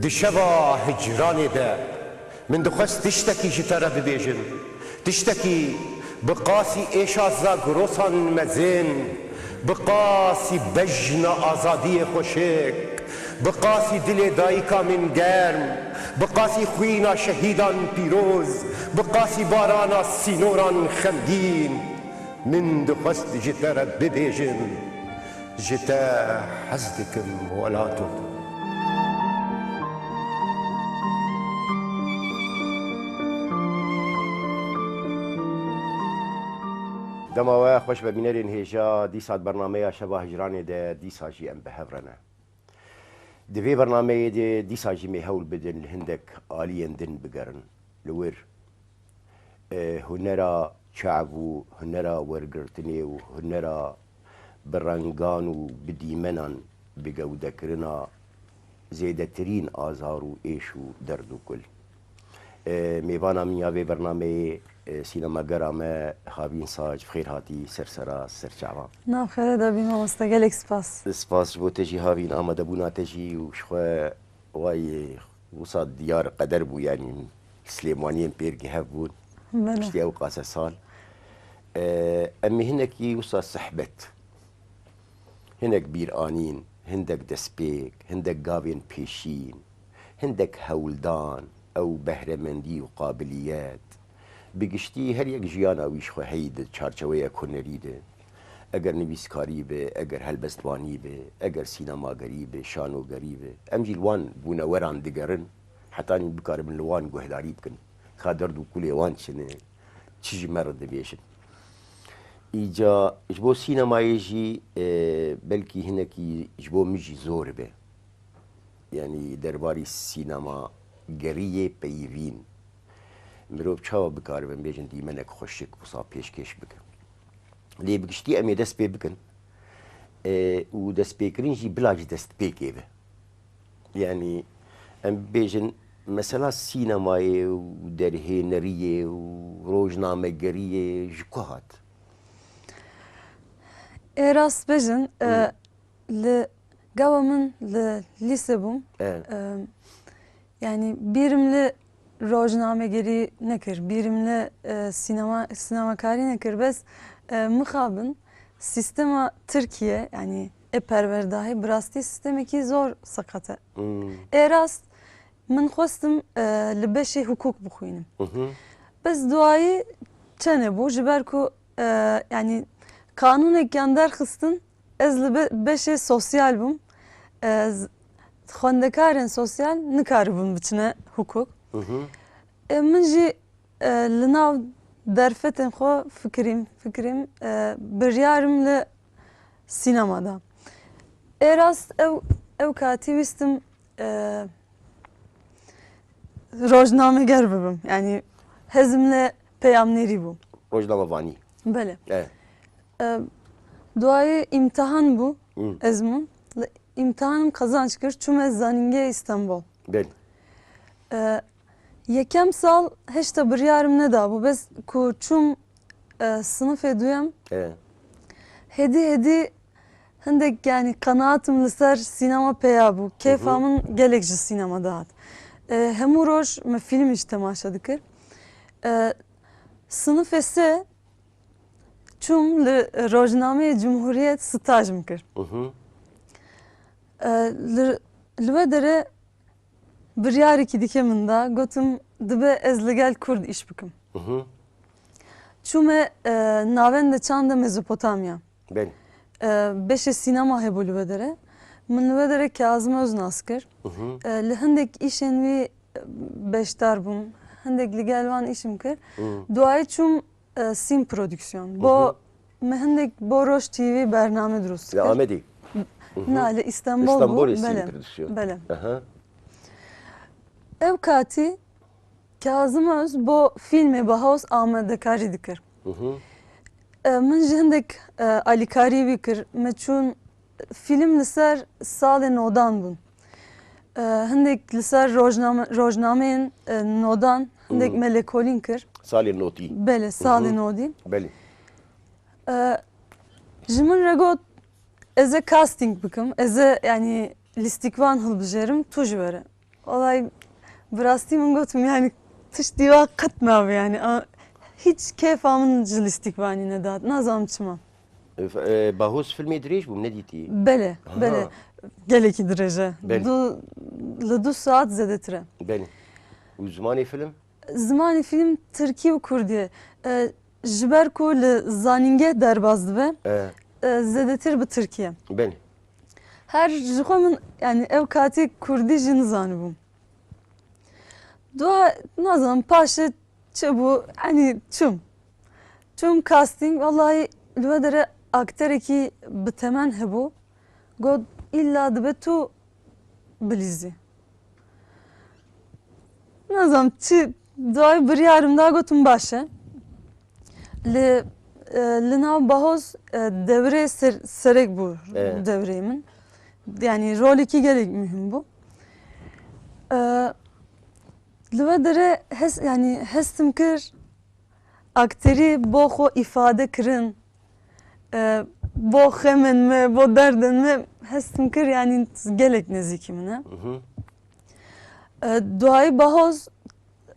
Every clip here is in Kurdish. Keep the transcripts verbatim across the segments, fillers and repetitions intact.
Şeva hicranê de min dixwest tiştekî ji te re bibêjim. Tiştekî bi qasî êşa zagrosan mezin, bi qasî bejna azadiyê xweşik, bi qasî dilê dayika min germ, bi qasî xwîna şehîdan pîroz, bi qasî barana sînoran xemgîn, min dixwest ji te re bibêjim. Ji te hez dikim welato. Dema we xweş be bînerên hêja, dîsa di bernameya Şeva Hicranê de dîsa jî em bi hev re ne. Di vê bernameyê de dîsa jî me hewl bidin li hindek aliyên din bigerin. Li wir, e, hunera çav û hunera wergirtinê û hunera bi rengan û bi dîmenan bi gewdekirina zêdetirîn azar û êş û derd û kul. E, mêvana min ya vê bernameyê, e, sînemagera me Havîn Sac, bi xêr hatî ser sera ser çavan. Nav xêre de bî mamoste, gelek spas. Spas ji bo te jî Havîn, amadebûna te jî û ji xwe Wayê wisa diyar qeder bû, yanî Silêmaniyên pêrgî hev bûn. Bele. Piştî ew qase sal. E, em ê hinekî wisa sehbet, hinek bîranîn, hindek destpêk, hindek gavên pêşîn, hindek hewldan, ew behremendî û qabiliyet. Bi giştî her yek jiyana wî ji xwe heyî di çarçeweya hunerî de. Eger nivîskarî be, eger helbestvanî be, eger sînemagerî be, şanogerî be, em jî li wan bûneweran digerin, hetanî bikaribin li wan guhdarî bikin, ka derd û kulê wan çi ne, çi ji me re dibêjin. Îca ji bo sînemayê jî, e, belkî hinekî ji bo min jî zor be. Yanî derbarî sînemageriyê peyivîn. Mirov çawa bikare, em bêjin, dîmenek xweşik wisa pêşkêş bike? Lê bi giştî em ê dest pê bikin, e, û destpêkirin jî bila ji destpêkê be. Yanî em bêjin, mesela sînemayê û derhêneriyê û rojnamegeriyê ji ku hat? Ê rast bêjin, e, Hı. li gava min li lîse bûm. Evet. E, yanî bîrim li rojnamegerî nekir, bîrim li, e, sînema, sînemakarî nekir. Bes, e, mixabin sîstema Tirkiye, yanî ê perwerdahî, bi rastî sîstemekî zor seqet e. Hmm. Ê rast, min xwestim, e, li beşê hukuk bixwînim. Hı hı. Bes duayî çene bû, ji ber ku, e, yanî qanûnekiyan derxistin, ez li be-, beşê sosyal bûm. E, z-, xwendekarên sosyal nikaribûn biçine hukuk. Hı hı. E, min jî, e, li nav derfetên xwe fikirîm, fikirîm, e, biryar im li sînema da. Ê rast ew, ew katî wîstim, e, rojnameger bibim. Yanî hezim li peyamnêrî bû. Rojnamevanî. Belê. Evet. E, duayê îmtihan bû, Hmm. ez min. Li îmtihanim qazanç kir, çûme zanîngehê Îstanbul. Belê. E, yekem sal heşta biryarim nedabû, bes ku çûm, e, sinifê duyem, Evet. hêdî hêdî hindek, yanî, qenaatim li ser sînema peya bû. Kêfa Hı hı. min gelek ji sînema dihat. E, hemû roj me fîlmî jî temaşe dikir. E, sinifê sê çûm li rojnameyê Cumhuriyet staj min kir. Hı hı. E, li, li we derê biryarekî dike min da, gotim, dibe ez li gel Kurd îş bikim. Hı hı. Çûme, e, Navenda Çanda Mezopotamya. Belê. E, beşê sînema hebû li we derê. Min li we derê Kazim Öznas kir. Hı hı. E, li hindek îşên wî, e, beşdar bûm. Hindek li gel wan îşim kir. Hı. Duayê çûm, e, Sîn Prodüksiyon. Bo, Hı hı. me hindek bo Roj T V bername dirust kir. Li Amedê? Hı hı. Na, li Îstanbul bû. Îstanbulê Sîn Belê. Prodüksiyon. Belê. Aha. Ew katî Kazim Öz bo fîlmê Bahoz amadekarî dikir. Hı hı. E, min jî hindek, e, alîkarî wî kir. Me çûn fîlm li ser salê nodan bûn. E, hindek li ser rojname-, rojnameyên, e, nodan, hindek Hmm. me lêkolîn kir. Salê notî. Belê, salê Hı hı. nodî. Belê. E, ji min re got, ez ê casting bikim, ez ê, yanî, lîstikvan hilbijêrim, tu jî were. Walay, bi rastî min gotim, yani tiştî wa qet nabe, yani a, hiç kêfa min ji lîstikvanî nedat. Nazanim çima. E, f-, e, Bahoz filmê dirêj bû, min nedîtî. Bele, Aha. bele. Gelekî dirêj e. Belê. Du, li du saet zêdetir e. Belê. Û zimanê film? Zimanê film tirkî û kurdî ye. E, ji ber ku li zanîngeh derbas dibe, E. e, zêdetir bi tirkî ye. Belê. Her ji xwe min, yani ew katî kurdî jî nizanibûm. Dua, nazanim, paşê çi bû, yani çûm. Çûm casting, wallahî li we dere akterekî bi temen hebû. Got, îlla dibe tu bilîzî. Nazanim çi, duayê biryarim da, gotim baş e. Li, e, li nav Bahoz, e, dewrê ser-, serek bû Evet. dewrê min. Yani rolekî gelek muhim bû. E, li we dere hes-, yani hestim kir, akterî bo xwe îfade kirin, e, bo xemên me, bo derdên me hestim kir, yani gelek nêzîkî min e. Mhm. E, duayê Bahoz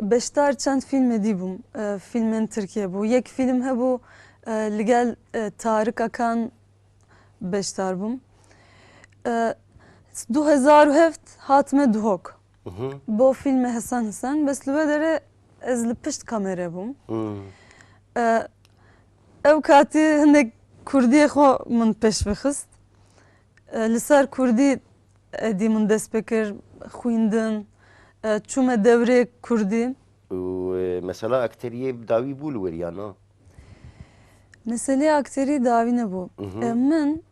beşdar çend fîlmê dî bûm, e, fîlmên Tirkiye bû. Yek fîlm hebû, e, li gel, e, Tarık Akan beşdar bûm. E, du hezar û heft hatime Duhok. Mhm. Bo fîlmê Hesen Hesen, bes li we dere ez li pişt kamere bûm. Hmm. E, ew katî hindek kurdiyê xwe min pêş vexist. E, li ser kurdî êdî min dest pê kir xwîndin. E, çûme dewrê kurdî. Û, e, mesela akteriyê dawî bû li wir ya na? Meselê akterî dawî nebû. Mhm. E, min,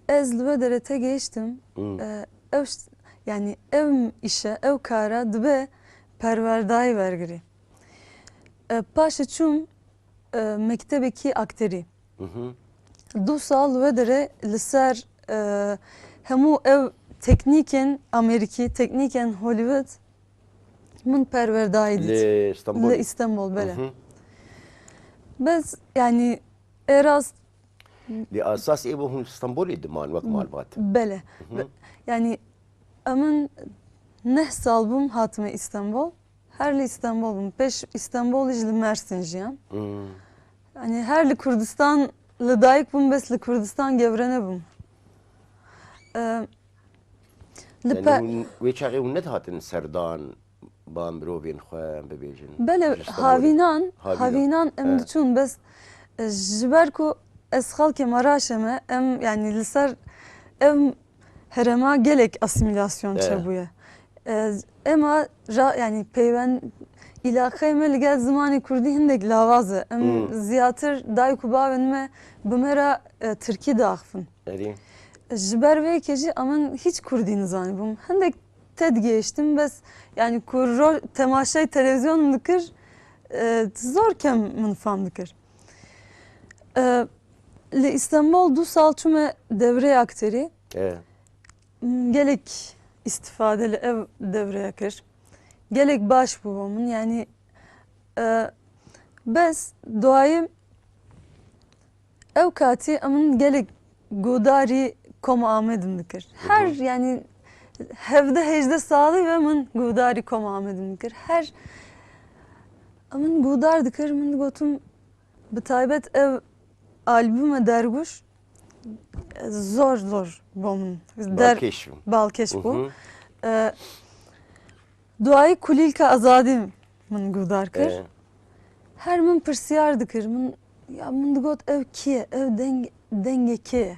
ez li we dere tegihiştim. Mhm. E, ew şt-, yani ev îşe, ew kara dibe perwerdayê wergirî. E, paşê çûm, e, mektebekî akterî. Mhm. Du sal we dere li ser, e, hemû ev teknîkên Amerîkî, teknîkên Hollywood min perwerdayî dît. Li Stenbolê? Li Stenbol, bele. Mhm. Bes, yani, ê rast. Lê esas ê bo hûn Stenbolê diman wek malbat? Bele. Mhm. Be-, yani, emin neh sal bûm hatime Stenbol. Her li Stenbol bûm. Pêş Stenbolê jî li Mersin jiyam. Hmm. Yani her li Kurdistan li dayik bûm, bes li Kurdistan gewre nebûm. Ee, li Yani pe- hûn wê çaxê hûn nedihatin serdan ba mirovên xwe, em bibêjin? Bele, Ji Stenbolê. Havînan, havînan. Havînan em He. diçûn, bes, e, ji ber ku ez xelkê Maraşê me, em, yani li ser, em herêma gelek asîmîlasyon Evet. çêbûye. E, ema ra-, yani peywen, îlaqeyê me li gel zimanê kurdî hindek lawaz e. Em Hmm. ziyadtir dayik û bavên me bi me re, e, tirkî diaxivin. Erê. Ji ber vê yekê jî emin hiç kurdî nizanibûm. Hindek tedigihiştim, bes yani ku ro-, temaşey televîzyon dikir, e, zor kem min fam dikir. E, li Îstanbul du sal çûme dewrê akterî. E. Gelek îstîfade li ev dewreya kir. Gelek baş bû bo min, yanî, e, bes duayê ew katî em gelek guhdarî Koma Amedê min dikir. Her, Hı hı. yanî hevdeh hêjdeh salî ve min guhdarî Koma Amedê min dikir. Her em guhdar dikir, min digotim, bi taybet ev albûme Derguş, e, zor zor bo min. Der-, Balkêş bû. balkêş bû. Hı hı. E, duayî Kulîlka Azadî min guhdar kir. E. Her min pirsiyar dikir. Min, ya min digot, ev kî ye? Ev deng-, dengê kê ye?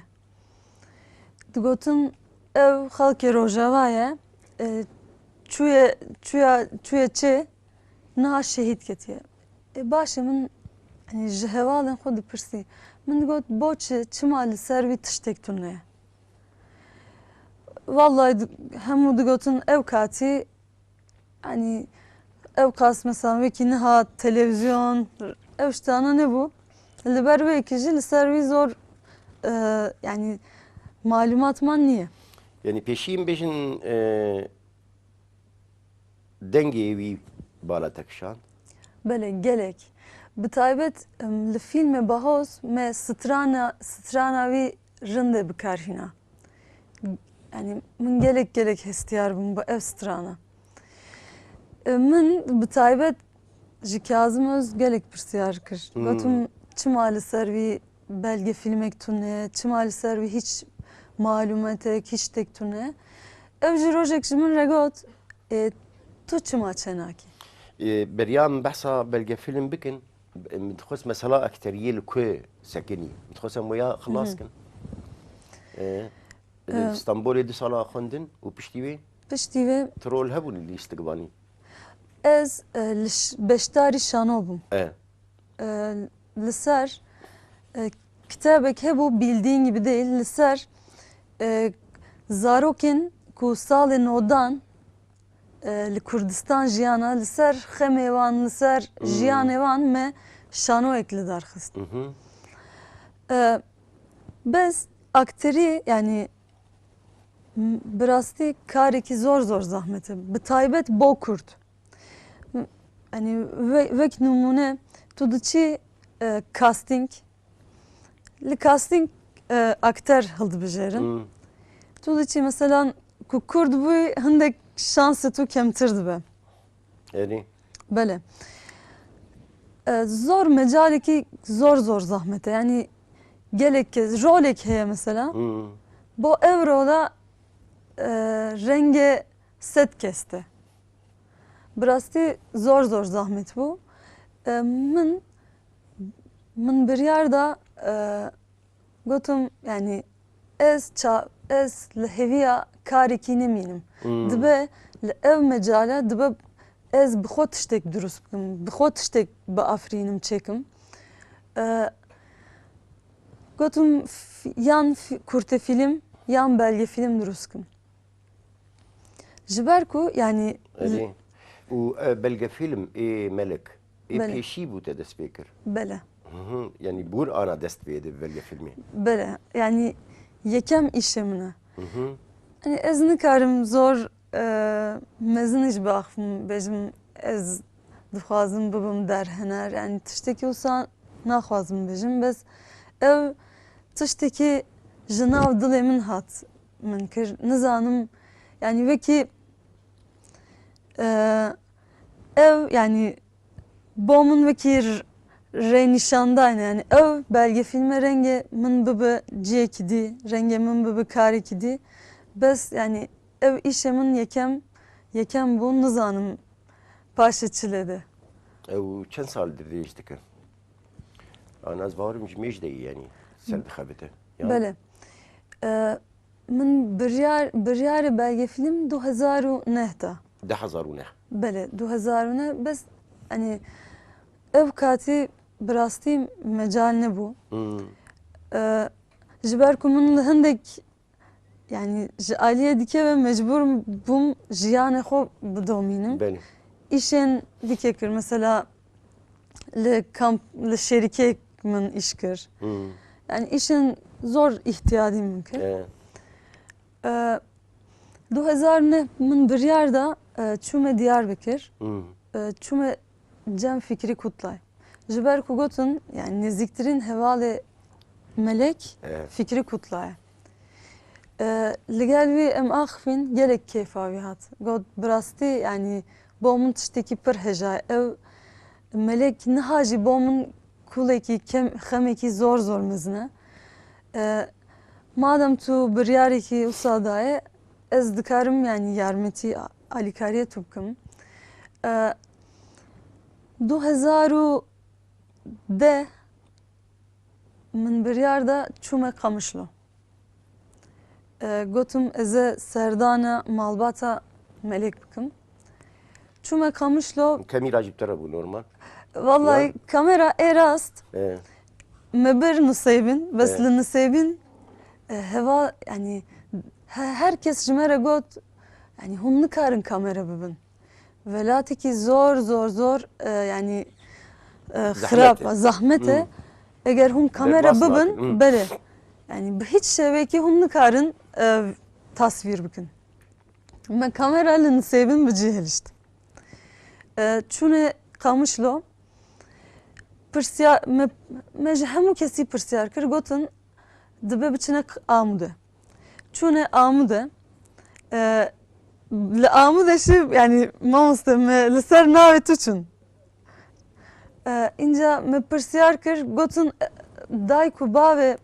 Digotin, ev xelkê Rojava ye. E, çûye, çûya, çûye çê, niha şehîd ketiye. E, baş e, min, yanî, ji hevalên xwe dipirsî. Min digot, bo çi, çima li ser wî tiştek tune ye? Wallahî di-, hemû digotin, ew katî, yanî, ew qas, mesela, wekî niha televîzyon, ew ştana nebû. Li ber wê yekê jî li ser wî zor, e, yanî, malûmat man niye. Yanî, pêşî em bêjin, e, dengê wî bala te kişand? Belê, gelek. Bi taybet, em, li fîlmê Bahoz me strana, strana wî rindê bi kar hîna. yani min gelek gelek hestiyar bûm bi ev strana. E, min bi taybet ji Kazim Öz gelek pirsyar kir. Hmm. Gotim, çima li ser wî belgefîlmek tune, çima li ser wî hiç malumatek, hiç tek tune. Ev jî rojek ji min re got, e, tu çima çenakî? E, beriya min behsa belgefîlm bikin, min dixwest mesela akteriyê li ku sekinî. Min dixwest em wêya xilas kin. E, li Stenbolê du sala xwendin û piştî wê Piştî vê tu rol hebûn li Lîstikvanî? Ez, e, li ş-, beşdarî şano bûm. E. E, li ser, e, kitabek hebû, bildiğin gibi değil, li ser, e, zarokên ku salê nodan, e, li Kurdistan jiyana, li ser xemê wan, li ser jiyanê wan me şanoyek li dar xist. E, bes akterî, yani, m-, bi rastî karekî zor zor zahmet e. Bi taybet bo Kurd. M-, yani, we-, wek nimûne tu diçî, e, casting, li casting, e, akter hildibijêrin. Hmm. Tu diçî, mesela, ku Kurd bûyî, hindek şansê tu kemtir dibe. Erê. Belê. E, zor mecalekî zor zor zahmet e. Yani gelek kes, rolek heye mesela. Hmm. Bo ev rola, e, rengê sed kes te. Bi rastî zor zor zahmet bû. E, min, min biryar da, e, Gotim, yani, ez ça-, ez li hêviya karekî nemînim. Hmm. Dibe li ev mecala, dibe ez bi xwe tiştek dirust bikim, bi xwe tiştek biafirînim, çêkim. E, gotim, f-, yan f-, kurte fîlm, yan belgefîlm dirust bikim. Ji ber ku, yani, Erê. Û, e, belgefîlm ê Melek, ê Belê. pêşî bû te dest pê kir? Belê. Hı hı. Yani bûr ana dest pê de belgefîlmê? Belê. Yani yekem îşê min e. Hı hı. Yani ez nikarim zor, e, mezin jî biaxivim, bêjim ez dixwazim bibim derhener. Yani tiştekî wisa naxwazim bêjim. Bes ev tiştekî ji nav dilê min hat min kir. Nizanim, yani wekî, e, ev, yani bo min wekî r-, rênîşandayne. Yani ev belgefîlme rengê min bibe ciyekî dî, rengê min bibe karekî dî. Bes, yani ev îşê min yekem, yekem bû, nizanim paşê çi lê de. Ew çend sal dirêj dike? An ez bawerim ji mêj de yî, yani ser dixebite. Ya. Belê. E, min biryar, biryarê belgefîlm du hezar û neh da. Du hezar û neh. Belê, du hezar û neh. Bes, hani, ev katî bi rastî mecal nebû. Hmm. E, ji ber ku min li hindek Yani ji aliyê dike ve mecbûr bûm jiyanê xwe bidomînim. Belê. Îşên dike kir, mesela li kamp, li şerîkeyek min îş kir. Hmm. Yani îşên zor îhtiyadî min kir. Evet. Ee, du hezar neh min biryar da, e, çûme Diyarbekir. Hmm. E, çûme cem Fikrî Kutlay. Ji ber ku gotin, yani nêzîktirîn hevalê Melek Evet. Fikrî Kutlay e. E, li gel wî em axivîn, gelek kêfa wî hat. Got, bi rastî, yani bo min tiştekî pir heja ye. Ew Melek niha jî bo min kulekî kem, xemekî zor zor mezin e. E, madem tu biryarekî wisa daye, ez dikarim, yani yarmetî, alîkariyê tu bikim. E, du hezar û deh min biryar da çûme Qamişlo. E, gotim ez ê serdana malbata Melek bikim. Çûme Qamişlo. Kamera jî bi te re bû normal. Vallahi Ya. kamera ê rast. E, Me bir Nuseybin, bes Evet. li Nuseybin, e, heva, yani, he-, her kes ji me re got, yani, hûn nikarin kamera bibin. Welatekî zor, zor, zor, e, yani, e, Zehmet xirab e. e, zahmet e. Hmm. Eger hûn kamera Derbas bibin, nakin. Hmm. belê. Yani, bi hiç şevekî hûn nikarin, e, tasvîr bikin. Me kamera li Nisêbin bi cî hilişt. E, çûne Qamişlo, pirsiya-, me, me ji hemû kesî pirsyar kir, gotin, dibe biçine Amûde. Çûne Amûde, E, li Amûdê şi, yani mamoste me li ser navê tu çûn. E, înca me pirsiyar kir, gotin, e, dayk û bavê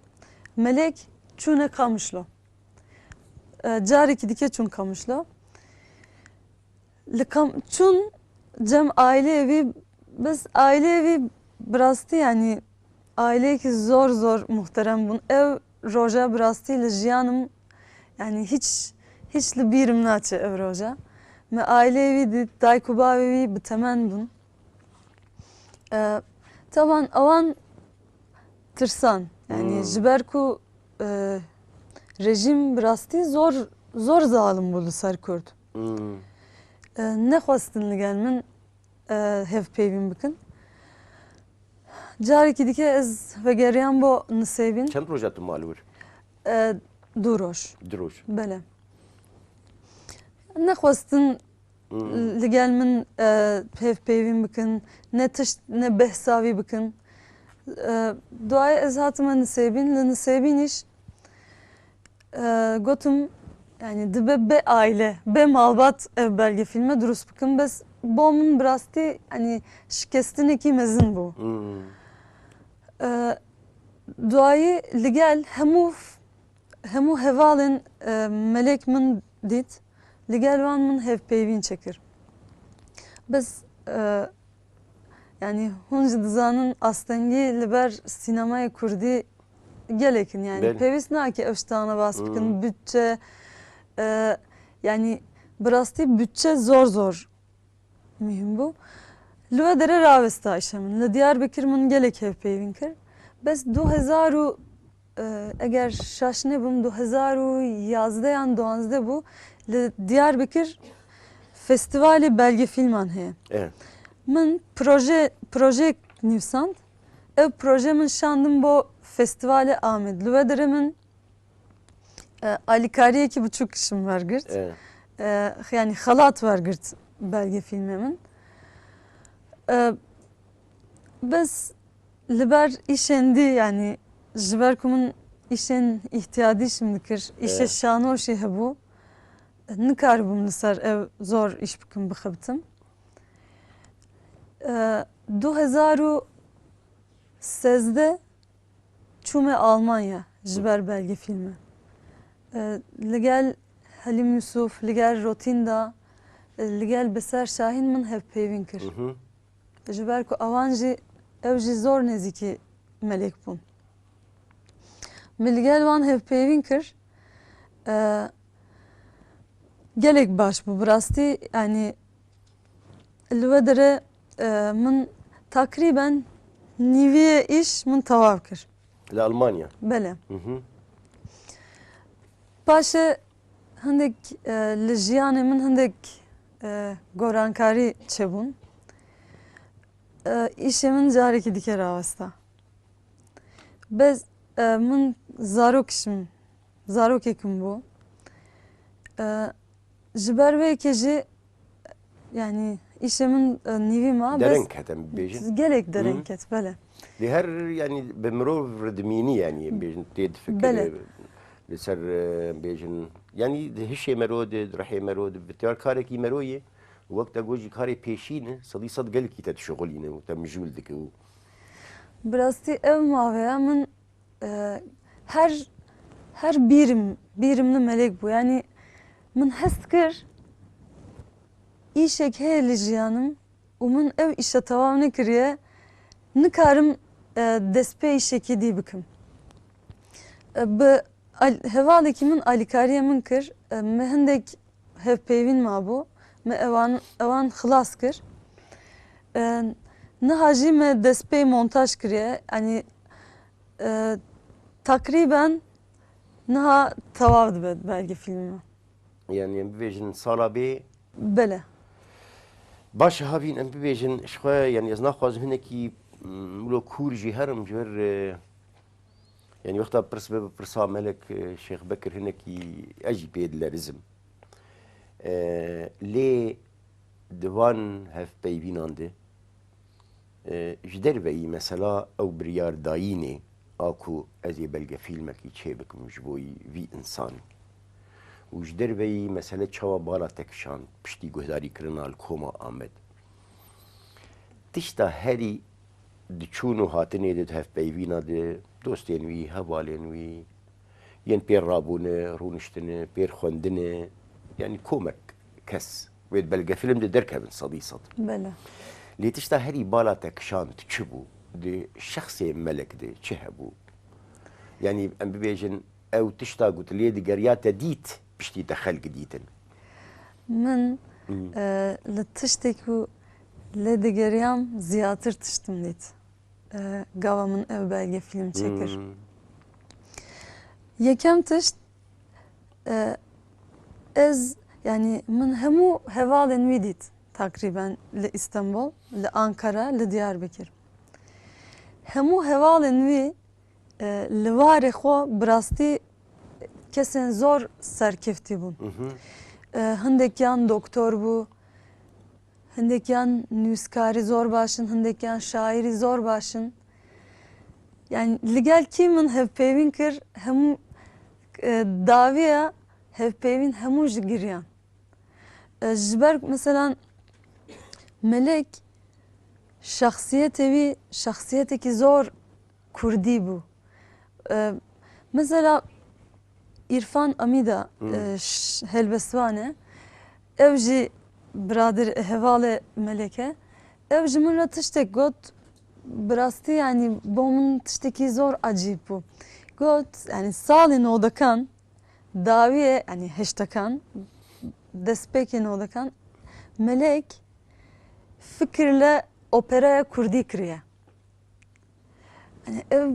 Melek çûne Qamişlo. E, carekî dike çûn Qamişlo. Li Qam-, çûn cem aileyê wî, bes aileyê wî bi rastî, yani aileyekî zor zor muhterem bûn. Ew roja bi rastî li jiyanim, yani hiç, hiç li bîrim naçe ew roja. Me aileyê wî dît, dayk û bavê wî bi temen bûn. E, taban ewan tirsan. Yani Hmm. ji ber ku, e, rejîm bi rastî zor, zor zalim bû li ser Kurd. Hmm. E, nexwestin li gel min, e, hevpeyvîn bikin. Carekî dike ez vegeriyan bo Nisêbîn. Çend roja tu mal wir? E, du roj. Du roj. Bele. Nexwestin Hmm. li gel min, e, hevpeyvîn bikin, ne tişt, ne behsa wî bikin. E, duayê ez hatime Nisêbîn, li Nisêbîn îş, e, gotim, yani dibe bê aile, bê malbat ev belgefîlme dirust bikim. Bes bo min bi rastî, yani şikestinekî mezin bû. Hmm. E, duayî li gel hemû f-, hemû hevalên, e, Melek min dît, li gel wan min hevpeyvîn çekir. Bes, e, yani hûn jî dizanin astengî li ber sînemayê kurdî gelek in, yani Belê. pêwîst nake ew ji tane bas bikin, Hmm. bütçe, e, yani bi rastî bütçe zor zor muhîm bû. Li we dere rawesta îşe min. Li Diyarbekir min gelek hevpeyvîn kir. Bes du hezar û, e, eger şaş nebim, du hezar û yazdeh yan duwazdeh bû. Li Diyarbekir festîvalê belgefîlman heye. Evet. Min proje, projeyek nivîsand. Ev proje min şandim bo festîvalê Amed. Li we dere min e, alîkariyekî biçûk ji min wergirt. Evet. E, yani xelat wergirt belgefîlmê min. E, bes li ber îşên dî, yani ji ber ku min îşên îhtiyadî ji min dikir, îşê Evet. şanoşî hebû, nikaribûm li ser ev zor îş bikim, bixebitim. E, du hezar û sêzdeh çûme Almanya ji ber belgefîlme. E, li gel Helîm Yusuf, li gel Rotinda, e, li gel Beser Şahîn min hevpeyvîn kir. Hı hı. Ji ber ku ewan jî, ew jî zor nêzîkî Melek bûn. Min li gel wan hevpeyvîn kir. E, gelek baş bû. Bi rastî, yani, li we dire, e, min takrîben nîviyê îş min tewav kir. Li Almanya? Belê. Hı hı. Paşê hindek, e, li jiyanê min hindek, e, gorankarî çêbûn. E, îşê min carekî dike rawesta. Bes, e, min zarok şim, zarokekim bû. E, ji ber wê yekê jî, yani, îşê min, e, nîvî ma, bes Dereng ket, em bibêjin. Gelek dereng Hı. ket, belê. Lê her, yani, bi mirov re dimînî, yani, em bêjin, tê difikire, Belê. li ser, e, em bêjin, yani, di hişê mero de, di rihê mero de, bi tiyar karekî mero ye, wek te got jî karê pêşî ne, sedî sed gelekî te dişixulîne û te mijûl dike û Bi rastî ev maveya min, e, her, her bîrim, bîrim li Melek bû. Yani min hest kir, îşek heye li jiyanim û min ev îşe tewam nekiriye, nikarim, e, dest pê îşekî dî bikim. E, bi al-, hevalekî min alîkariyê min kir, e, me hindek hevpeyvîn mabû, me ewan, ewan xilas kir. E, niha jî me dest pê montaj kiriye. Yanî, e, takrîben niha tewav dibe belgefîlmê me. Yanî em bibêjin sala bê. Belê. Baş e, Havîn, em bibêjin ji xwe, yanî ez naxwazim hinekî, mm, wilo kûr jî herim ji ber, e, Yanî wexta pirs bibe pirsa Melek, e, Şêx Bekir hinekî ez jî pê dilerizim. E, lê di van hevpeyvînan de, e, ji derveyî mesela ew biryardayînê a ku ez ê belgefîlmekî çêbikim ji bo vî însanî. Û ji derveyî mesele çawa bala te kişand piştî guhdarîkirina li koma Amed? Tişta herî di çûn û hatinê de, di hevpeyvîna de, dostên wî, hevalên wî, yên pêr rabûne, rûniştine, pêr xwendine, yanî komek kes wê di belgefîlm de derkevin sedî sed. Bele. Lê tişta herî bala te kişand çi bû? Di şexsê Melek de çi hebû? Yanî em bibêjin, ew tişta ku tu lê digeriya te dît, piştî te xelk dîtin? Min, Hmm. e, li tiştê ku lê digeriyam ziyatir tiştim dît. E, gava min ev belgefîlm çêkir. Hmm. Yekem tişt, e, ez, yanî min hemû hevalên wî dît takrîben li Îstanbul, li Ankara, li Diyarbekir. Hemû hevalên wî, e, li warê xwe bi rastî kesên zor serkeftî bûn. Mhm. E, hindekiyan doktor bû, hindekiyan nûskarî zor baş in, hindekiyan şairî zor baş in. Yani li gel kî min hevpeyvîn kir, hemû, e, dawiya hevpeyvîn hemû ji giriyan. E, ji ber mesela Melek şexsiyetê wî şexsiyetekî zor kurdî bû. E, mesela Îrfan Amîda, Hmm. e, ş-, helbestvan e. Ew jî birader, hevalê Melek e. Ew ji min re tiştek got. Bi rastî, yanî bo min tiştekî zor ecîb bû. Got, yanî salê nodekan, dawiyê, yanî heştekan, destpêkê nodekan, Melek fikir li operaya kurdî kiriye. Yani ev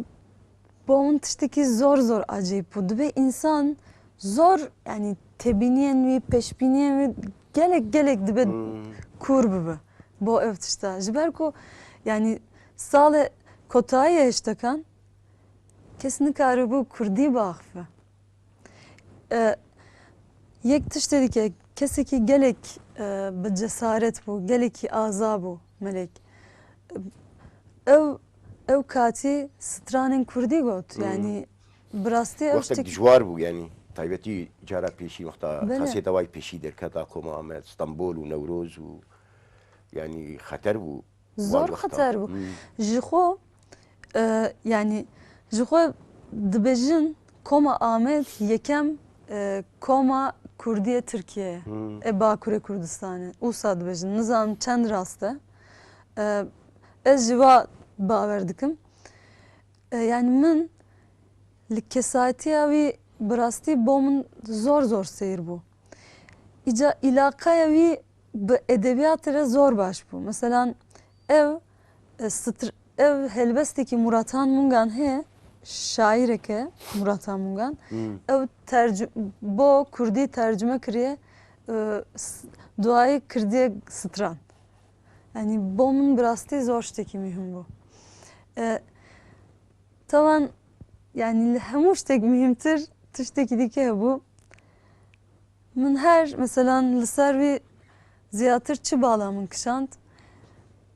bo min tiştekî zor zor acayip bû. Dibe insan zor, yani tebîniyên wî, pêşbîniyên wî gelek gelek dibe Hmm. kûr bibe bo ev tişta. Ji ber ku yani salê kotayê heştekan kes nikaribû kurdî biaxife. E, yek tiştê dike, kesekî gelek, e, bi cesaret bû, gelekî aza bû Melek. Ew, ew katî stranên kurdî got, Hmm. yani bi rastî ew Wextek tiştek dijwar bû, yani taybetî cara pêşî, wexta Belê. kasêta wayî pêşî derket a koma Amed, Stenbol û Newroz û yani xeter bû. Zor Wan wexta. xeter bû. Hmm. Ji xwe, e, yani, ji xwe dibêjin koma Amed yekem, e, koma Kurdiyê Tirkiye ye. Hmm. E, Bakurê Kurdistanê. Wisa dibêjin. Nizanim çend rast e. E, ez ji wa bawer dikim. E, yani min li kesayetiya wî bi rastî bo min zor zor seyr bû. Îca îlaqeya wî bi edebiyatê re zor baş bû. Meselan, ev, e, str-, ev helbestekî Muratan Mungan heye, şaîreke Muratan Mungan. Hmm. Ew tercu-, bo kurdî tercume kiriye, e, s-, duayê kirdiye stran. Yani bo min bi rastî zor ştekî muhim bû. E, Taban, yani li hemû ştek muhîmtir tiştekî dike hebû. Min her, meselan, li ser wî ziyatir çi bala min kişand?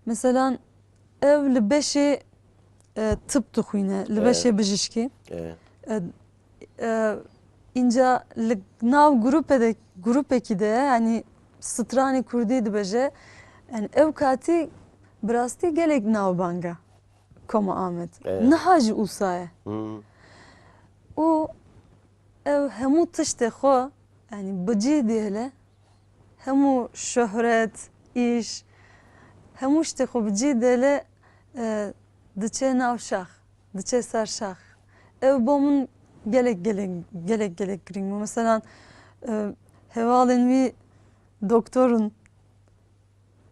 Meselan, ev li beşê, e, tib dixwîne, li E. beşê bijişkî. E. E, e, Înca li nav grûpe de, grûpekî de, yani stranê kurdî dibêje, yani ew katî bi rastî gelek navbang e. Koma Amed. Evet. Niha jî wisa ye. Hmm. Û ew hemû tiştê xwe, yani bi cih dihêle, hemû şohret, îş, hemû ştê xwe bi cih dihêle, e, diçe nav şax, diçe ser şax. Ew bo min gelek, gelek, gelek, gelek girîng bû. Meselan, e, hevalên wî doktor in,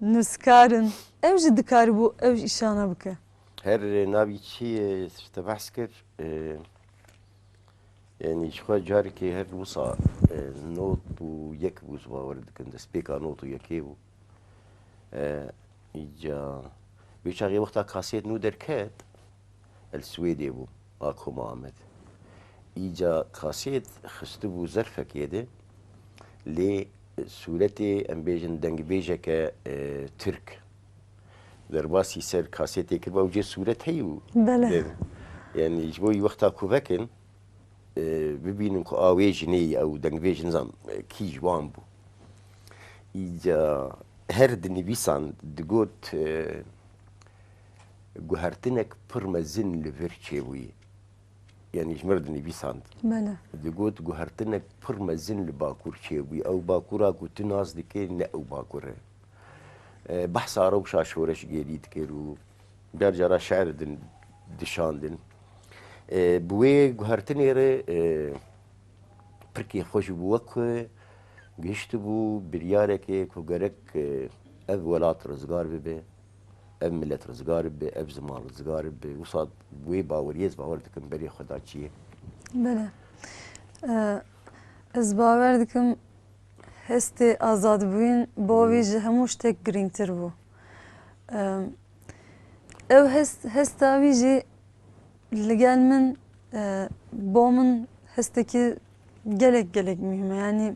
nûskar in. Ew jî dikaribû ew îşana bike. Her navî çi ye, te behs kir, e, yani ji xwe carekê her wisa, e, not û yek bû, ez bawer dikim, destpêka not û yekê bû. E, îca, vê çaxê wexta kasêt nû derket, li Swêdê bû, a koma Amed. Îca kasêt xistibû zerfekê de, lê sûretê, em bêjin, dengbêjeke, e, Tirk derbasî ser kasêtê kiribû, ew cê sûret heyî bû. Belê. Yanî ji bo wî wexta ku vekin, e, bibînin ku a wê jinê ye ew dengvêj nizam, e, kî ji wan bû. Îca her dinivîsand, digot, e, guhertinek pir mezin li vir çêbûyî. Yanî ji mir dinivîsand. Bele. Digot guhertinek pir mezin li Bakur çêbûyî. Ew Bakura ku tu nas dikê, ne ew Bakur e. E, behsa rewşa şoreşgêrî dikir û car cara şiir din dişandin. E, bi wê guhertinê re, e, pirkê xwe ji bo wek ku gihiştibû biryarekê ku gerek, e, ev welat rizgar bibe, ev milet rizgar bibe, ev ziman rizgar bibe. Wisa wê baweriyê ez bawer dikim berê xwe da çiyê. Bele. E, ez bawer dikim hestê azadbûyîn bo wî ji hemû ştek girîngtir bû. Em, ew hest, hesta wî jî li gel min, e, bo min hestekî gelek, gelek muhîm e. Yanî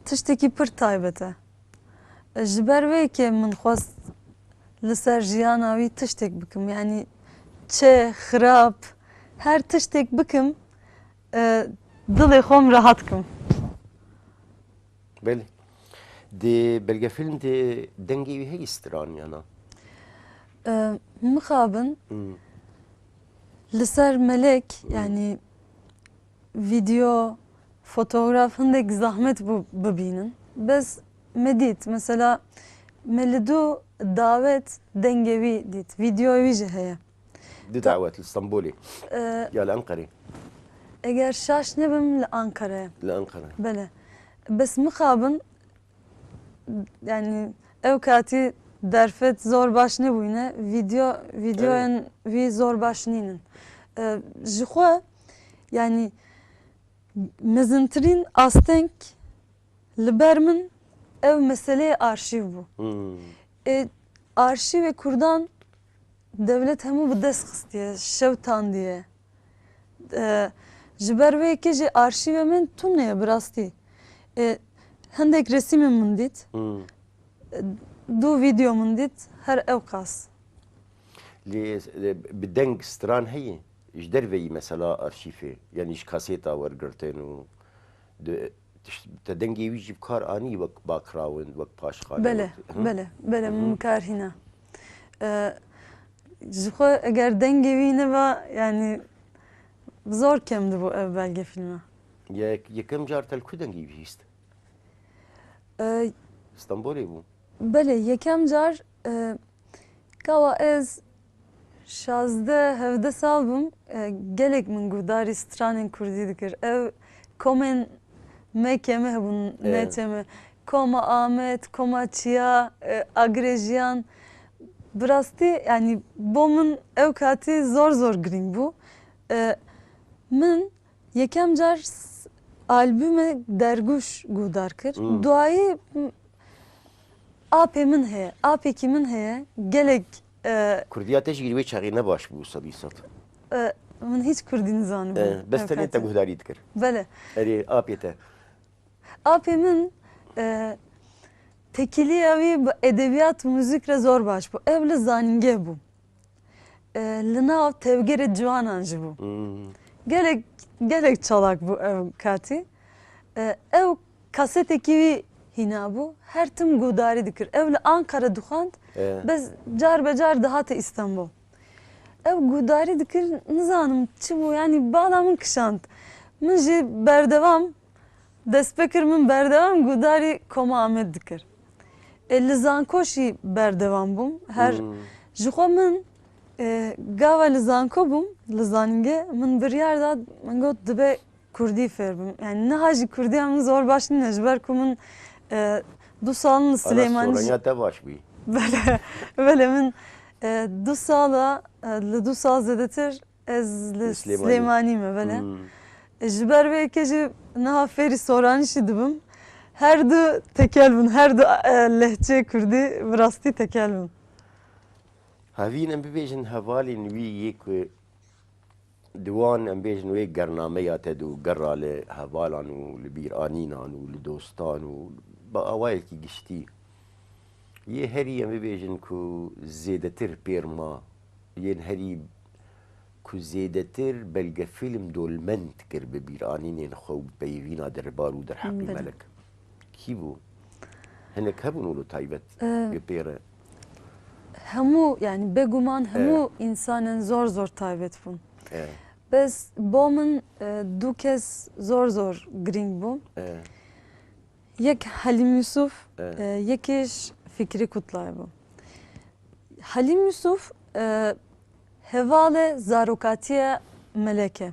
tiştekî pir taybet e. Ji ber wê yekê min xwest li ser jiyana wî tiştek bikim. Yanî çi, xirab, her tiştek bikim, e, dilê xwe em rehat kim. Belê. Di belgefîlm de dengê wî heyî stran yana? E, mixabin Hmm. li ser melek, yanî video, fotograf hindek zahmet bû bibînin. Bes me dît, mesela me li dû dawet dengê wî dît, videoyê wî jî heye. Du dawet li Stenbolê. E, Ya li Enqerê? Eger şaş nebim, li Ankara'ya. Li Enqere. Bele. Bes mixabin, yani ew katî derfet zor baş nebûyne, video, videoyên wî zor baş nînin. E, ji xwe, yani mezintirîn asteng li ber min ev meseleyê arşîv bû. Hmm. E, arşîvê Kurdan dewlet hemû bi dest xistiye, şewtandiye. E, ji ber wê yekê jî arşîvê min tune ye bi rastî. E, hindek resîmên min dît. Hmm. E, du video min dît, her ew qas. Lê, e, bi deng stran heye? Ji derveyî mesela arşîvê, yanî ji kasêta wergirtin û di, tişt, te dengê wî jî bi kar anî wek background, wek paşxane, Bele, wek, hı? bele, bele, Hı hı. min bi kar hîna. E, ji xwe eger dengê wî neba, yani zor kem dibû ev belgefîlme. Yek, yekem car te li ku dengê wî bihîst? E, Stenbolê bû? Bele, yekem car, e, Gava ez şazdeh hevdeh sal bûm, e, gelek min guhdarî stranên kurdî dikir. Ev komên me keme hebûn, Ê. ne çeme. Koma Amed, Koma Çiya, e, Agirê Jiyan. Bi rastî, yani bo min ew katî zor zor girîng bû. E, min Yekem car s-, albûme Dergûş guhdar kir. Hmm. Duayî, m-, apê min heye, apêkî min heye, gelek, e, Kurdiya te jî wê çaxê ne baş bû, sedî sed. E, min hîç kurdî nizanibû. E, bes ev tenê te katî. Guhdarî dikir. Bele. Erê, apê te. Apê min, e, tekîliya wî bi edebiyat û muzîk re zor baş bû. Ew li zanîngeh bû. E, li nav tevgerê ciwanan jî bû. Hmm. Gelek, gelek çalak bû ew katî. E, ew kasetekî wî hîna bû. Her tim guhdarî dikir. Ew li Ankara dixwend. E. Bes car be car dihate Îstanbul. Ew guhdarî dikir, nizanim çi bû, yanî bala min kişand. Min jî berdewam dest pê kir, min berdewam guhdarî Koma Amed dikir. E, li zanko jî berdewam bûm. Her Hmm. ji xwe min, e, gava li zanko bûm, li zanînge min biryar da, min got dibe kurdî fêr bim. Yani niha jî kurdiya min zor baş nîne, ji ber ku min, e, du sal li Ana Silêmanî jî sorenya te baş bû. Bele, bele min, e, du sala, e, li du sal zêdetir ez li Li Silêmanî. Silêmanî me, bele. Hmm. E, ji ber vê yekê jî niha fêrî soranî jî dibim. Her du tekel bin, her du, e, lehçeyê kurdî bi rastî tekel bin. Hevîn em bibêjin hevalên wî yê ku di wan, em bêjin, wê gernameya te de û gerra li hevalan û li bîranînan û li dostan û bi awayekî giştî yê herî, em bibêjin ku zêdetir pêr ma, yên herî ku zêdetir belgefîlm dolmend kir bi bîranînên xwe û bi peyivîna derbar û derheqî Belê. Melek. Kî bû? Hinek hebûn wilo taybet Ee, li pê re? Hemû, yani bêguman hemû Ee. Însanên zor zor taybet bûn. Ee. Bes bo min, e, du kes zor zor girîng bû. Ee. Yek Halîm Yusuf, Ee. e, yekê ji Fikrî Kutlay bû. Halîm Yusuf, e, hevalê zarokatiya Melek e.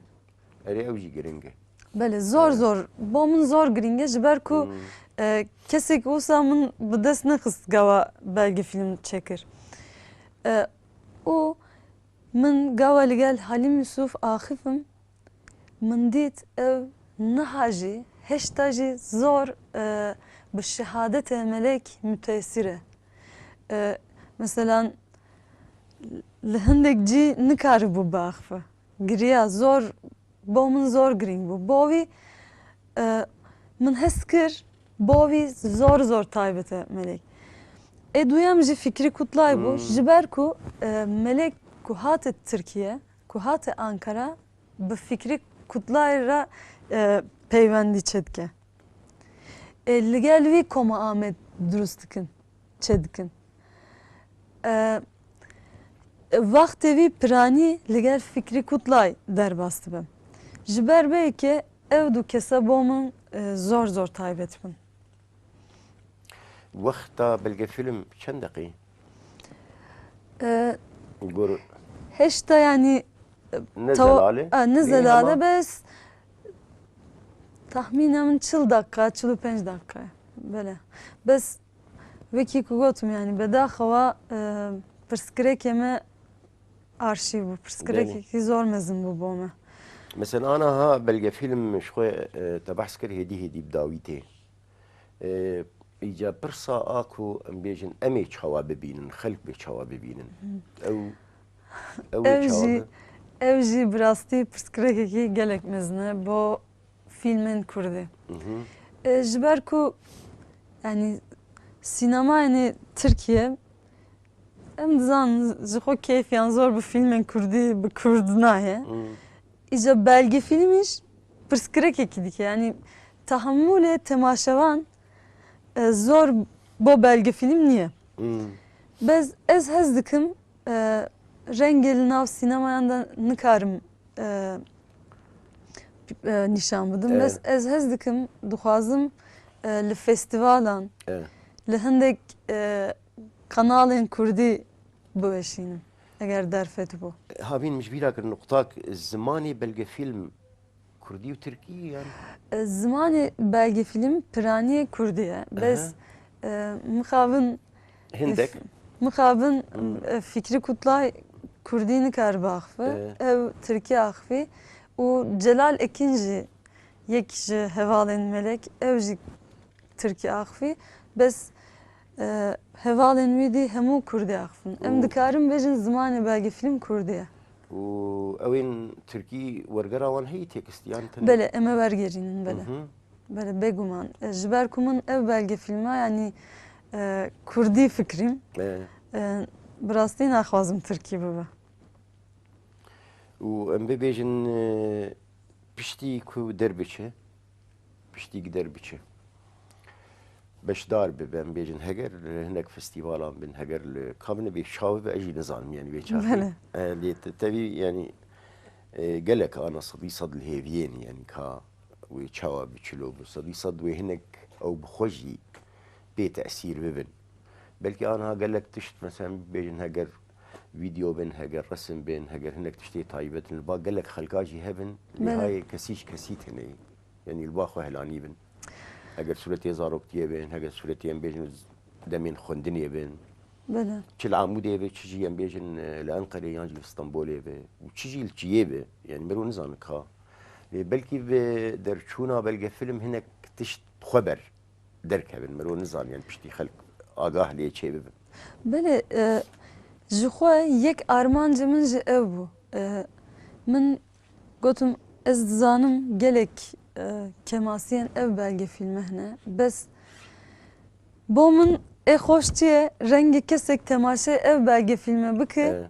Erê, ew jî giring e. Belê, zor Ee. zor. Bo min zor giring e, ji ber ku, Hmm. e, kesek wisa min bi dest nexist gawa belgefîlm çêkir. E, û min gawa li gel Halîm Yusuf axifim, min dît ew niha jî, hêşta jî zor, e, bi şehadetê Melek müteesir e. E, meselan, li hindek cî nikaribû biaxife. Giriya zor, bo min zor girîng bû. Bo wî, e, min his kir, bo wî zor zor taybet e Melek. Ê duyem jî Fikrî Kutlay bû. Hmm. Ji ber ku, e, Melek ku hate Tirkiye, ku hate Ankara, bi Fikrî Kutlay re, e, peywendî çêdike. E, li gel wî koma Amed dirust dikin, çêdikin. E, wextê wî piranî li gel Fikrî Kutlay derbas dibe. Ji ber vê yekê ew du kese bo min, e, zor zor taybet bin. Wexta belgefîlm çend deqî? E, Gor hêşta, yani, e, Ne tawa-, zelal e, e, ne ne zelal e, hema? Bes tahmîna min çil dakika, çil û pênc dakika. Belê. Bes wekî ku gotim, yani, bedaxewa, e, pirsgirêkê me arşîv bû. Belê. Pirsgirêkekî zor mezin bû bo me. Mesela, ana ha belgefîlm ji xwe, e, te behs kir, hêdî hêdî bi dawî tê. E, îca pirsa a ku em bêjin, em ê çawa bibînin, xelk bê çawa bibînin? Hı. Ew, ew ê Ew çawa jî, bi- ew jî bi rastî pirsgirêkekî gelek mezin e bo fîlmên kurdî. Hı hı. E, ji ber ku, yani, sînemayên Tirkiye, em dizanin, ji xwe keyfiyan zor bi fîlmên kurdî, bi kurd nayê. Hı. Îca belgefîlm îş pirsgirêkekî dike. Yani, tahammulê temaşevan, e, zor bo belgefîlm niye. Hı. Bes ez hez dikim, e, rengê li nav sînemayan de nikarim, e, e, nîşan bidim. Evet. Bes ez hez dikim, dixwazim, e, li festîvalan, Evet. li hindek, e, kanalên kurdî biweşînim, eger derfet bû. Havîn min ji bîra kir nuqtak, zimanê belgefîlm kurdî û tirkî yan? E, zimanê belgefîlm piraniyê kurdî ye. Bes, Aha. e, mixabin Hindek. Mixabin, Hmm. e, Fikrî Kutlay kurdî nikar biaxife. Ee. Ew tirkî axifî û Celal Ekin jî yek ji hevalên Melek, ew jî tirkî axifî. Bes, e, hevalên wî dî hemû kurdî axifin. Em Û- dikarin bêjin zimanê belgefîlm kurdî ye. Û ew ên tirkî wergera wan heyî têkist yan tenê? Belê, em ê wergerînin, belê. Hı hı. Belê, bêguman. E, ji ber ku min ev belgefîlma, yanî, e, kurdî fikirîm. E. E, bi rastî naxwazim tirkî bibe. Û em bibêjin, e, piştî ku derbiçe, piştî ku derbiçe, beşdar bibe, em bêjin, heger li hinek festîvalan bin, heger li ka bin bê çav bibe, ez jî nizanim, yanî bê çaxî. Belê. E, lê te-, tevî, yanî, e, gelek ana sedî sed li hêviyê ne, yanî ka wê çawa bi çilo bi sedî sed wê hinek ew bi xwe jî pê tesîr bibin. Belkî aniha gelek tişt, mesela, bêjin heger vîdeo bin, heger resim bin, heger hinek tiştê taybet in, li ba gelek xelka jî hebin, lê Belê. hayê kesî ji kesî tune ye. Yanî li ba xwe helanî bin. Heger sûretê zaroktiyê bin, heger sûretê em bêjin demên xwendinê bin. Belê. Çi li Amûdê be, çi jî em bêjin, e, li Enqerê yan jî li Stenbolê be û çi jî li çiyê be. Yanî mero nizane ka. Lê belkî bi derçûna belgefîlm hinek tişt xwe ber derkevin. Mero nizane, yanî piştî xelk agah lê çê bibin. Belê, e, ji xwe yek armancê min jî ew bû. E, min Gotim, ez dizanim gelek, e, kemasiyên ev belgefîlme hene. Bes bo min ê xweş çi ye, rengê kesek temaşê ev belgefîlme bike, Evet.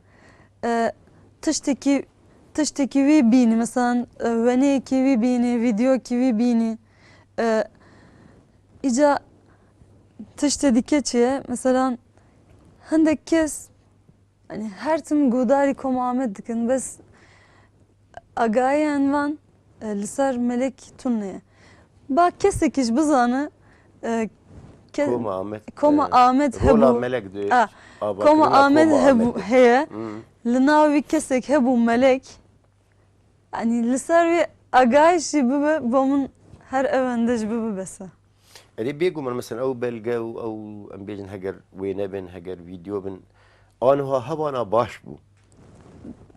e, tiştekî tiştekî wî bînî, mesela, e, weneyekî wî bînî, vîdeokî wî bînî. E, îca tiştê dike çi ye? Mesela hindek kes, yani her tim guhdarî Koma Amed dikin, bes agahiyên van, e, li ser Melek tune ye. Ba kesekî ji bizane, e, ke-, Koma Amed, Koma e, Amed rola hebû. Melek di A, avakirina Koma Amed Koma hebû, Amed. Heye. Hmm. Li nav wî kesek hebû Melek. Yanî li ser wê agahî jî bibe, bo min her ewende jî bibe bes e. Erê, bêguman, mesela ew belge û ew, em bêjin, heger wê nebin, heger vîdeo bin, aniha hebana baş bû.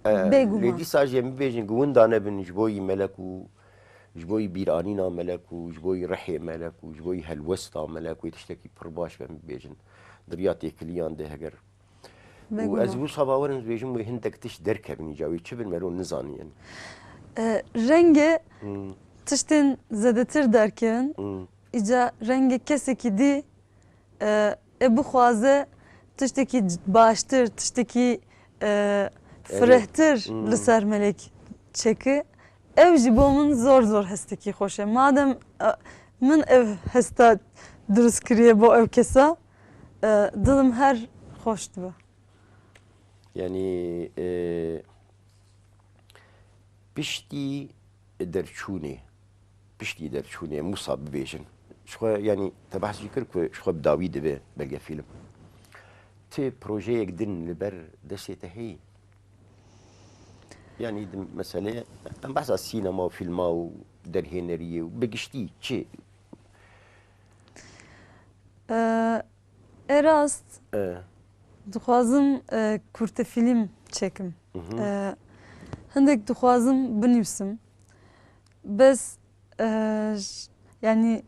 E, Bêguman. Lê dîsa jî em bibêjin ku winda nebin ji bo yî Melek û ji bo yî bîranîna Melek û ji bo yî rihê Melek û ji bo yî helwesta Melek wê tiştekî pir baş be, em bibêjin. Di riya têkiliyan de heger Û Bêguman. Ez wisa bawer im, dibêjim wê hindek tişt derkevin îca, wê çi bin mero nizaniyen. E, renge Hmm. tiştên zedetir derkevin. Hmm. Îca renge kesekî dî, e, e bixwaze tiştekî c-, baştir, tiştekî, e, Erê. firehtir Hmm. li ser Melek çeki. Ew jî bo min zor zor hestekî xweş e. Madem, e, min ev hesta dirust kiriye bo ev kesa, e, dilim her xweş dibe. Yanî, e, piştî derçûnê, piştî derçûnê, em wisa bibêjin. Ji xwe, yanî, te behs jî kir ku ji xwe bi dawî dibe belgefîlm. Ti projeyek din li ber destê te heye? Yanî di meselê, em behsa sînema û fîlma û derhêneriyê û bi giştî çi? E, e rast, E. dixwazim, e, kurtefîlm çekim. Mhm. E, hindek dixwazim binivîsim. Bes, e, j-, yanî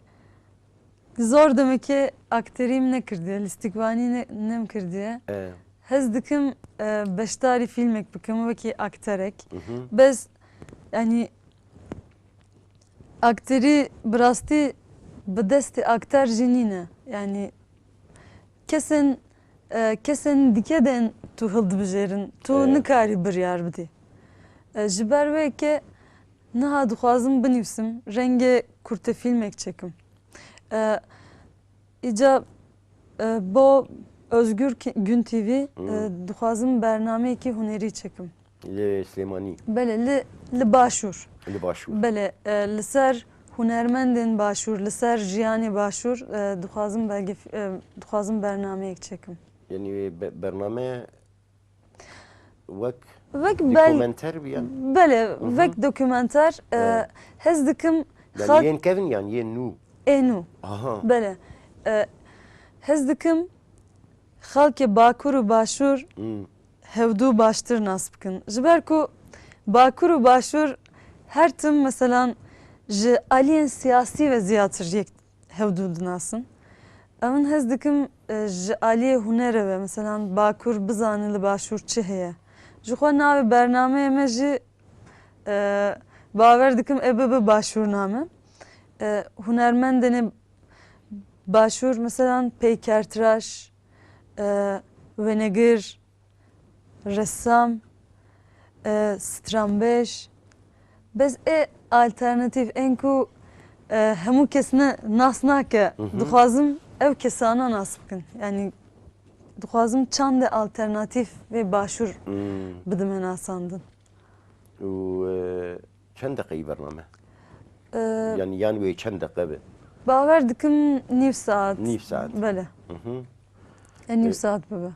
zor demekê akterî min nekirdiye, lîstikvanî ne-, nem kirdiye. E. Hez dikim, e, beşdarî fîlmek bikim wekî akterek. Mhm. Bes, yanî akterî bi rastî bi destê akter jî nîne. Yanî kesên, e, kesên dike de tu hildibijêrin, tu E. nikarî biryar bidî. E, ji ber wê ke niha dixwazim binivîsim, rengê kurtefîlmek çekim. E, îca, e, bo Özgür Ki-, Gün T V, Hmm. e, dixwazim bernameyekî hunerî çekim. Li Silêmanî? Belê, li, li Başûr. Li Başûr. Belê, e, li ser hunermendên Başûr, li ser jiyanê Başûr, e, dixwazim belgef-, e, dixwazim bernameyek çekim. Yanî wê be-, bername wek Wek bel-, dokumenter biya? Belê, Hı hı. wek dokumenter, e, Evet. hez dikim Yanî xalk- yên kevin yan yên nû? Ê nû. Aha. Belê. E, hez dikim xalkê Bakur û Başûr Hmm. hevdû baştir nas bikin. Ji ber ku Bakur û Başûr her tim, meselan, ji aliyên siyasî ve ziyatir yek hevdû dinasin. Ew min hez dikim, e, ji aliyê hunere ve, meselan, Bakur bizane li Başûr çi heye. Ji xwe navê bernameyê me jî, e, bawer dikim ê bibe Başûrname. E, hunermendên Başûr, meselan, peykertiraş, e, wenegir, ressam, e, stranbêj. Bes ê alternatîf, ên ku, e, hemû kes ne, nas nake, Hı hı. dixwazim ev kesana nas bikin. Yanî dixwazim çandê alternatîf vê Başûr Hmm. bidime nasandin. Û, e, çend deqeyî bername? E, Yanî yan wê çend deqe be? Bawer dikim nîv saet. Nîv saet. Belê. Hı hı. E, nîv E, saet bibe.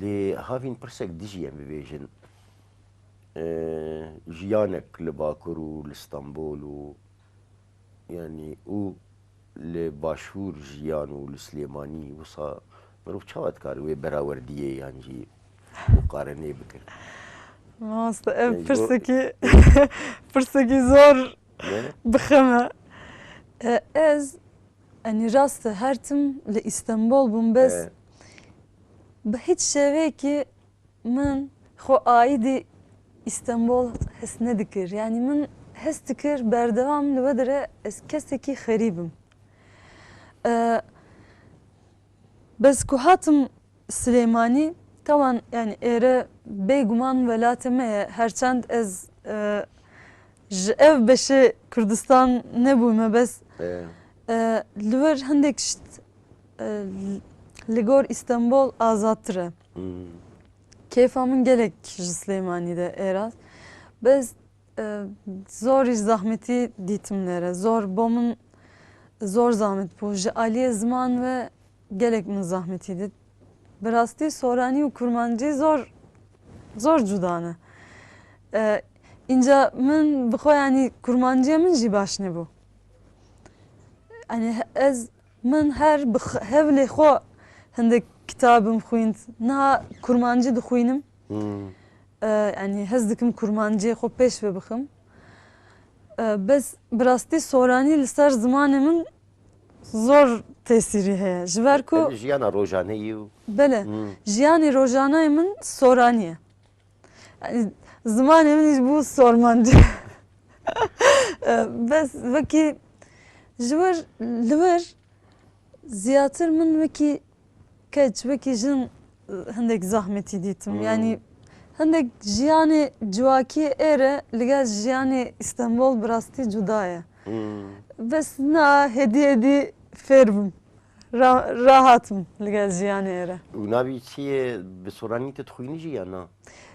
Lê havîn pirsek dijî em bibêjin. E, jiyanek li Bakur û li Stenbol û, yanî, û li Başûr jiyan û li Silêmanî, wisa mirov çawa dikare wê berawerdiyê yan jî muqarenê bike? Mamoste, ev Yani bu pirsekî, pirsekî zor Ne? bixeme. E, ez, enî rast e, her tim li Îstenbol bûm, bes E. bi hiç şevekî min xwe aîdî Îstenbol his nedikir. Yanî min his dikir berdewam li we dire ez kesekî xerîb im. E, bes ku hatim Silêmanî, tawan, yanî êre bêguman welatê me ye, her çend ez E, ji ev beşê Kurdistan nebûme, bes, E, e, li wir hindek şt, e, li gor Îstanbul azadtir e. hmm. Kêfa min gelek ji Silêmanî de êra. Bes, e, zor îş zahmetî dîtim lere. Zor bo min, zor zahmet bû. Ji aliyê ziman ve gelek min zahmetî dît. Bi rastî soranî û kurmancî zor, zor cuda ne. E, înca min bi xwe, yanî kurmanciya min jî baş nebû. Yanî ez, min her bi x-, hevlê xwe hindek kitabim xwînd. Niha kurmancî dixwînim. Hmm. E, yanî hez dikim kurmanciyê xwe pêş ve bixim. E, bes bi rastî soranî li ser zimanê min zor tesîrî heye. Ji ber ku Ev jiyana rojane yî û bele, Hmm. jiyanê rojanayê min soranî ye. Yanî zimanê min jî bû sormancî. E, bes wekî ji wir, li wir ziyatir min wekî keç, wekî jin, e, hindek zahmetî dîtim. Hmm. Yanî hindek jiyanê civakî êre li gel jiyanê Îstanbul bi rastî cuda ye. Hmm. Bes na hêdî hêdî fêr bûm. Ra-, rahat im li gel jiyanê êre. Û navî çi ye, bi soranî tu dixwînî jî ya na?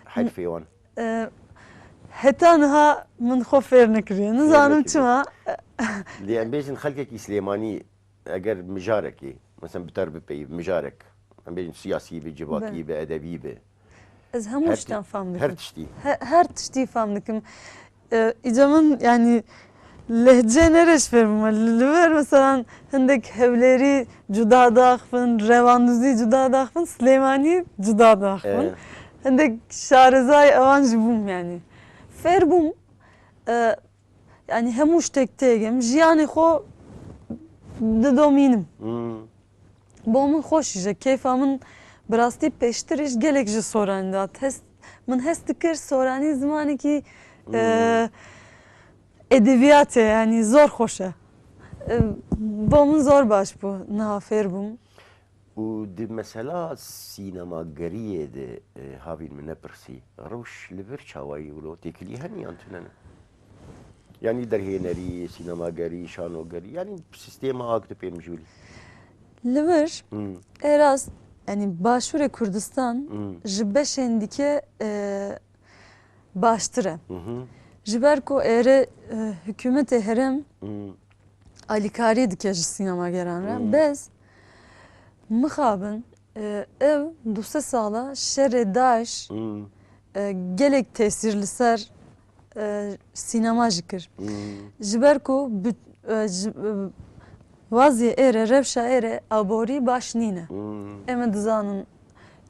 Heyfê wan. E, heta niha min xwe fêr nekiriye. Nizanim nekiriye. Çima. Lê em bêjin xelkekî Silêmanî eger mijarekê, mesela bi te re bipeyî, mijarek, em bêjin siyasî be, civakî Be. be, edebî be. Ez hemû Her tiştan ti-, fam dikim. Her tiştî. He-, her tiştî fam dikim. E, îca min, yanî lehçe ne re ji fêr bûme. Li vir mesela hindek hevlêrî cuda daxivin, revandûzî cuda daxivin, Silêmanî cuda daxivin. E. Hindek şarezayê ewan jî bûm yanî. Fêr bûm, e, yanî hemû ştek têgim, jiyanê xwe didomînim. Hmm. Bo min xweş îje, kêfa min bi rastî pêştir îj gelek ji soranî de hat. Hes, min hes dikir soranî zimanekî, e, edebiyat e, yanî zor xweş e. E, bo min zor baş bû, niha fêr bûm. Û di mesela sînemageriyê de, e, havîn min nepirsî, rewş li vir çawayî wilo têkilî hene yan tune ne? Yanî derhênerî, sînemagerî, şanogerî, yanî sîstêma ak tu pê mijûlî. Li vir, Hmm. ê rast, yanî Başûrê Kurdistan Hmm. ji beşên dike, e, baştir e. Hı hı. Ji ber ku êre, e, hikûmetê herêm Hmm. alîkarî dike ji sînemageran re. Hmm. Bes mixabin, e, ev du sê sala şerê DAIŞ, Hmm. e, gelek tesîr li ser, e, sînema jî kir. Hmm. Ji ber ku bi-, e, ji, e, waziyê êre, rewşa êre aborî baş nîne. Hmm. Em ê dizanin,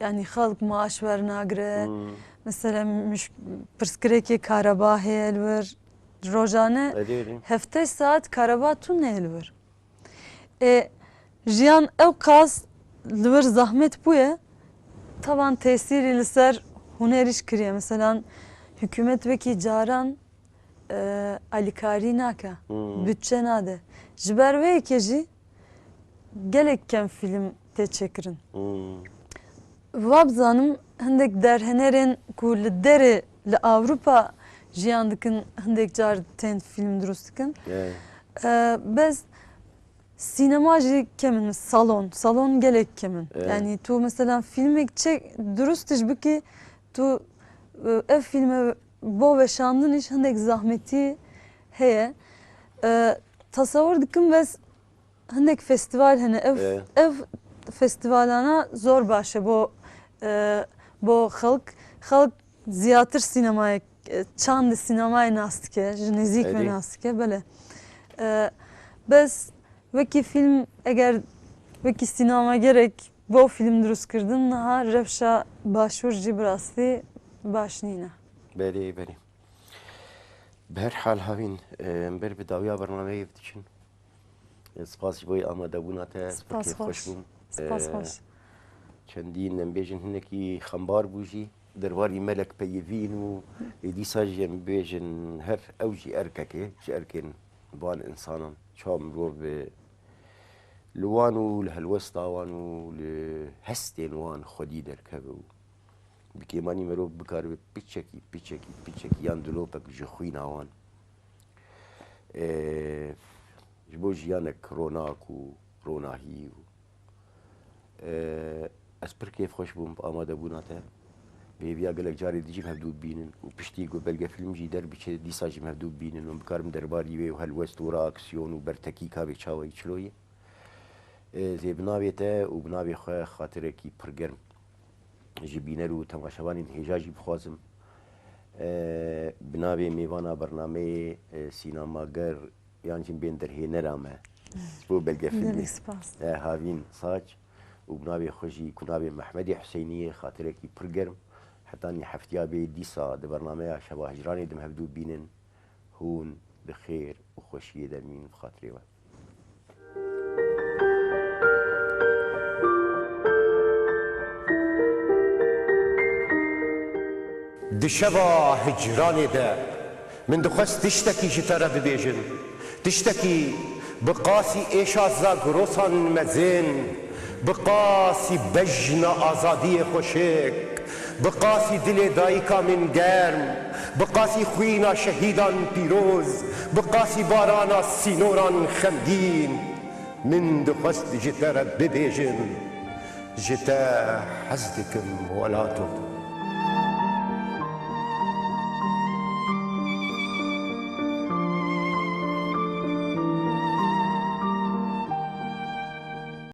yanî xelk maaş wernagire. Hmm. Mesela, miş-, pirsgirêkê kareba heye li wir. Rojane Erê, erê. heftê saet kareba tune ye li wir. Ê, jiyan ew qas li wir zahmet bûye, taban tesîrî li ser hunerî jî kiriye. Mesela, hikûmet wekî caran, e, alîkarî nake, Hmm. bütçe nade. Ji ber vê yekê jî gelek kem fîlm tê çêkirin. Hmm. Wa bizanim, hindek derhenerên ku li derê, li Ewropa jiyan dikin, hindek car tên fîlm dirust dikin. Evet. E, bes sînema jî kem in, salon, salon gelek kem in. Evet. Yanî tu mesela fîlmek çek, dirust tij bikî, tu, e, ev fîlme bo veşandin îş hindek zahmetî heye. E, tesewir dikim, bes hindek festîval hene. Ev, Evet. ev festîvalana zor baş e bo, e, bo xelk. Xelk ziyatir sînemayê, e, çandê sînemayê nas dike, ji nêzîk ve Erê. Nas dike, bele. E, bes wekî fîlm, eger wekî sînemagerek bo fîlm dirustkirdin, niha rewşa Başûr jî bi rastî baş nîne. Belê, belê. Bi her hal havîn, e, em ber bi dawiya bernameyê diçin. E, spas ji bo amadebûna te, Spas pir kêfxweş xweş. bûm. Spas E, xweş. Çendîn em bêjin hinekî xembar bû jî. Derbarî melek peyivîn û ê dîsa jî em bêjin her ew jî erkek e, ji erkên van însanan. Çawa mirov bi li wan û li helwesta wan û li hestên wan xwedî derkeve û bi kêmanî mirov bikaribe piçekî, piçekî, piçekî yan dilopek ji xwîna wan, e, ji bo jiyanek ronak û ronahî û, e, ez pir kêfxweş bûm bi amadebûna te. Bi hêviya gelek carê dî jî hevdû bibînin û piştî ku belgefîlm jî derbiçe, dîsa jî hevdû bibînin û bikarim derbarî wê û helwest û reaksiyon û bertekîka vê çawa yî çilo ye. E, zê bi navê te û bi navê xwe xatirekî pir germ ji bîner û temaşevanên hêja jî bixwazim, e, bi navê mêvana bernameyê, e, sînemager yan jî bên derhênera me ji bo belgefîlmê, Gelek spas. e, Havîn Saç û bi navê xwe jî ku navê Mehmedê Huseynî ye, xatirekî pir germ. Hetanî heftiya bê dîsa di bernameya Şeva Hicranê de em hevdû bînin. Hûn di xêr û xweşiyê de bîn bi xatirê we. Di şeva hicranê de min dixwest tiştekî ji te re bibêjim. Tiştekî bi qasî êşa zagrosan mezin, bi qasî bejna azadiyê xweşik, bi qasî dilê dayika min germ, bi qasî xwîna şehîdan pîroz, bi qasî barana sînoran xemgîn, min dixwest ji te re bibêjim, ji te hez dikim welato.